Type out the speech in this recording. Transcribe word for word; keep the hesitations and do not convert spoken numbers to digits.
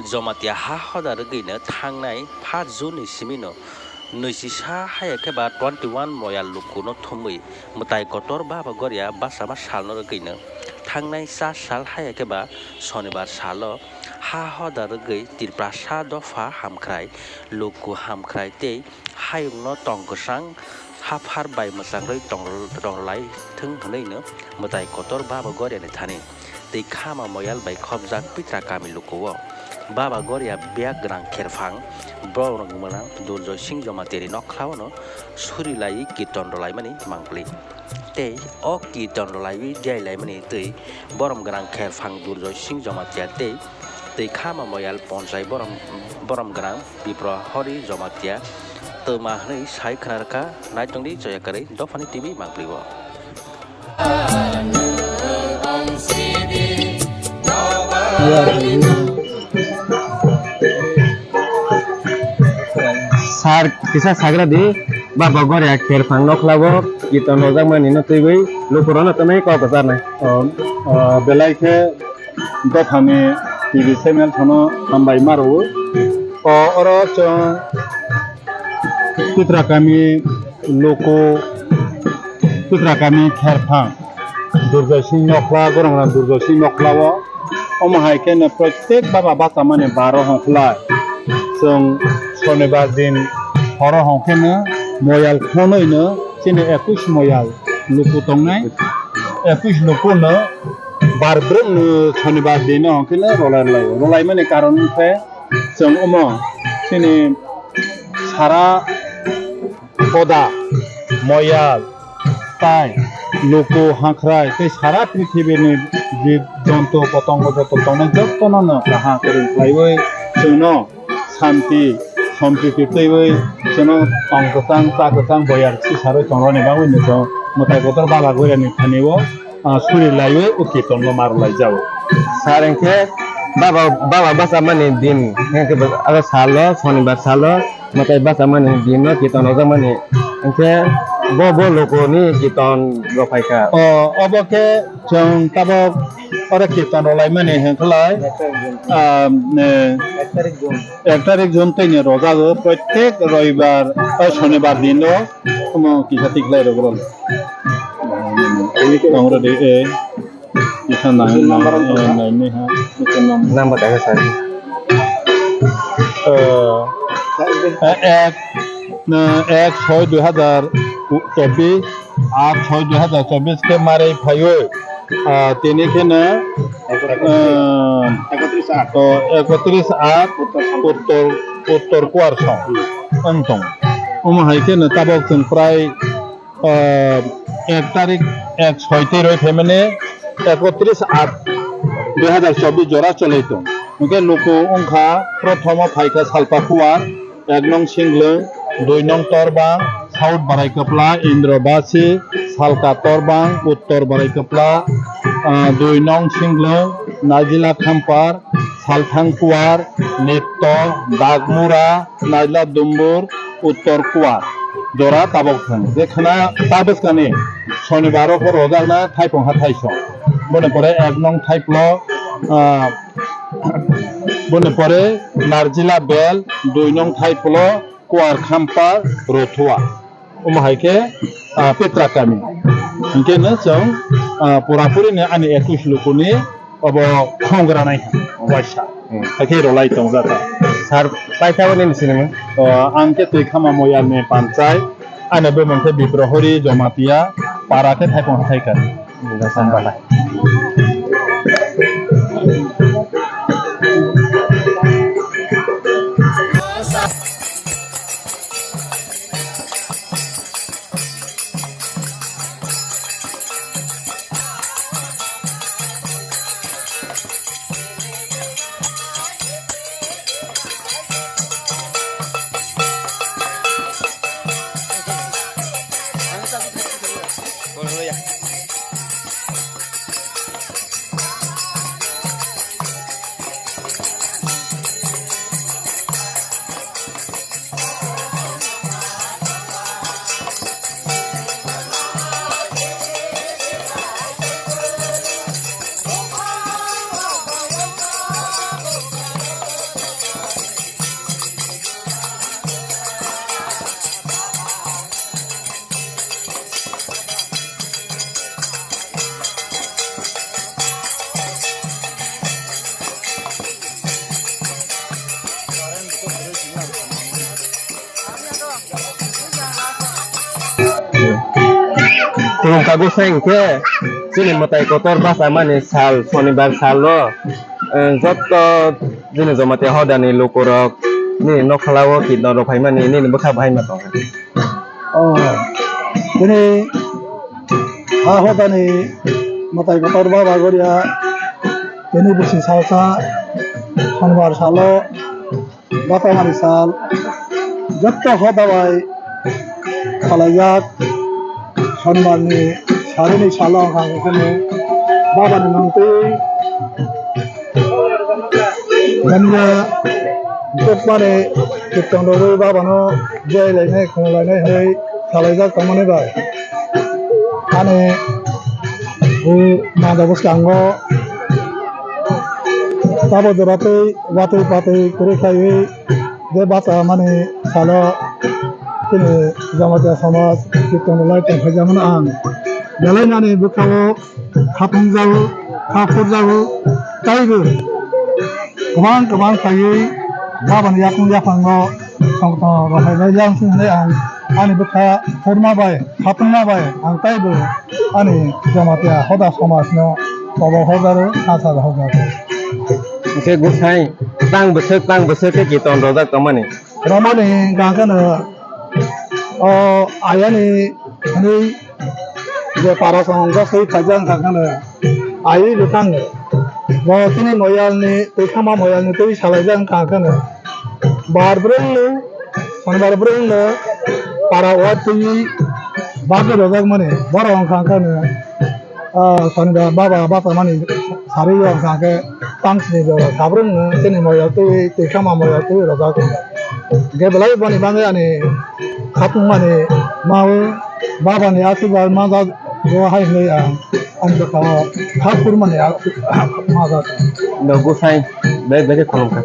Jamatia ha hoda rwgwino thangnai first June ni simi no nwichisa haya khe ba twenty one moyal luku no thumwi mwtai kotor Baba Goria bachama sal no rwgwino thangnai char sal haya khe ba Sonibar salo ha hoda rwgwi Tiprasa dopha hamkrai, luku hamkrai tei hayungno tong kwchang haphar bai mwchangrwi tong-, tongrwlai thwng hwnwi no mwtai kotor Baba Goriani thani tei khama moyal bai khopjak Pitra kami luku-o Baba Goria biyak gwnang kherphang borok gwnang Durjoy Singh Jamatia ni nokhlao no suri laiwi kirton rwlaimani mangpli. Tei o kirton rwlaiwi jai laimani tei borom gwnang kherphang Durjoy Singh Jamatia tei twi khama moyal ponchai borom, borom gwnang Bipro Hori Jamatia twma hwnwi sai khna rwkha. Naitongdi choya kwrwi dophani T V mangpli-o. Sar kisa sagra di, Baba Goria kherphang nokhlao kirton rojakmani no twiwi lukurokno twnwi kok kwcharnai. O, o, belai khe dophani T V channel phano hambai ma rwo. O, oro chwng Pitra kami luku, Pitra kami kherphang Durjoy Singh nokhla, Gorongora Durjoy Singh nokhla o. Omo hai khe no protek baba bachamani baro hongkhlai. Chwng Sonibar din horo hongkhe no moyal khonoi no chini ekush moyal luku tongnai. Ekush luku no bar brwk no Sonibar din no hongkhe no rolai lai. Rolaimani karon wngkhe chwng omo chini sara hoda, moyal, tai, luku, hakhrai tei sara prithibini jib jontu, potongo joto tongnai jotono no kaham kwrwi khlaiwi chwngno santi, sompriti twiwi chwngno tong kwchang, cha kwchang, boyar sisarwi tongrwni bagwi no chwng mwtai kotor Baba Goirani thani-o ah, suri laiwi o kirton no mar lai jao. Sar hwnkhe baba, baba bachamani din, hwnkhe bo aro salo, Sonibar salo, mwtai bachamani din no kirton rojakmani, hwnkhe bo, bo luku ni kirton rok phaikha. O, obo khe chwng tabok oro kirton rok laimani hwnkhe lai, ah, eh, ek tarik June tei ni rojago, protek roibar, eh, Sonibar din o, omo kisa tik lai rok rok. Tong rwdi, eh. Isa nai, nai, nai, nai, ha. Number ta sa. Eh, eh, ek, na, ek soi dui hazar chobbish, aat soi dui hazar chobbish khe mare phaiwi, ah, tini khe na, eh, ekotris aat. Oh, ekotris aat, uttor, uttor kuar song. Ang tong. Omo hai khe na tabok chwng prai ah, ek tarik, ek soi tei roi phaimani ekotris aat dui hazar chobbish jora cholai tong. Hwnkhe luku wngkha, prothomo phaikha Salpa Kuar, ek nong Singlwng, dui nong Torbang, South Barai Kwpla, Indro Basi, Salka Torbang, Uttor Barai Kwpla, ah, dui nong Singlwng, Najila Khampar, Salthang Kuar, Nitto, Dagmura, Naila Dumbur, Uttor Kuar. Jora tabok thang. Je khna ta bwskani Sonibar o khe rojakna Thaiphung ha Thaisong. Boni pore ek nong Thaiplo, ah, boni pore Narjila Bel, dui nong Thaiplo, Kuar Khampar, Rothua. Omo hai khe, ah, Petra kami. Hinkhe no chwng, ah, pura puri ni ani ekush lukuni obo khongra nai waisa. Hmm. Hai khe rolai tongjak kha. Sir, paithago nini sinimung? O, ang khe twi khama moyal ni panchai. Ani bumung khe Biprohori Jomatia, para khe Thaipung hathai kha. Hambai. Khulumkha gosai hwnkhe chini mwtai kotor bachamani sal, Sonibar salo, eh, jotto chini Jamatia hodani lukurok nini nokhalao kirtan rok phaimani nini bwkha bahai ma tongo. Oh, tini ha hodani mwtai kotor baba goria tini bisi salsa Sonibar salo. Bachamani sal, jotto hoda bai khalaijak, Sonibarni sarini salo wngkha hwnkhe babani mangtwi manya dokmani kirtan rwgwi babano jai lainai, khum lainai hwnwi khalaijak tongmani bai. Ani o manja bwskango tabo jora tei watwi patwi kwrwi khlaiwi je bachamani salo chini Jamatia somaj kirtan rwlai tongphai jamano ang belai nani bwkhao khatung jago, kha khur jago, taibo kwbang kwbang khaiwi babani yakung yaphango songtong rohorjak hwnwi ang ani bwkha khurma bai khatungma bai ang taibo ani Jamatia hoda somajno kobo hojaro, kha sal hojaro. Hwnkhe gosai tang bwswk tang bwswk khe kirtan rojak tongmani. Romani hwnkha kheno o ayani hwnwi je para song gosoi phaijak wngkha kheno aywi bwkhango. Bo chini moyalni twi khama moyalni twi salaijak wngkha kheno bar brwngno, Sonibar brwngno para o twi bagwi rwjakmani borok wngkha kheno. Ah, Sonibar baba bachamani sari o wngkha khe tang sini jora sabrung no chini moyal twi twi khama moyal twi rojak. Hwnkhe belai boni bagwi ani khatungmani ma-o babani asirwad manjak o hai hwnwi ang ani bwkhao kha khurmani a-, manjak. No gosai bek bek khe khulumkha.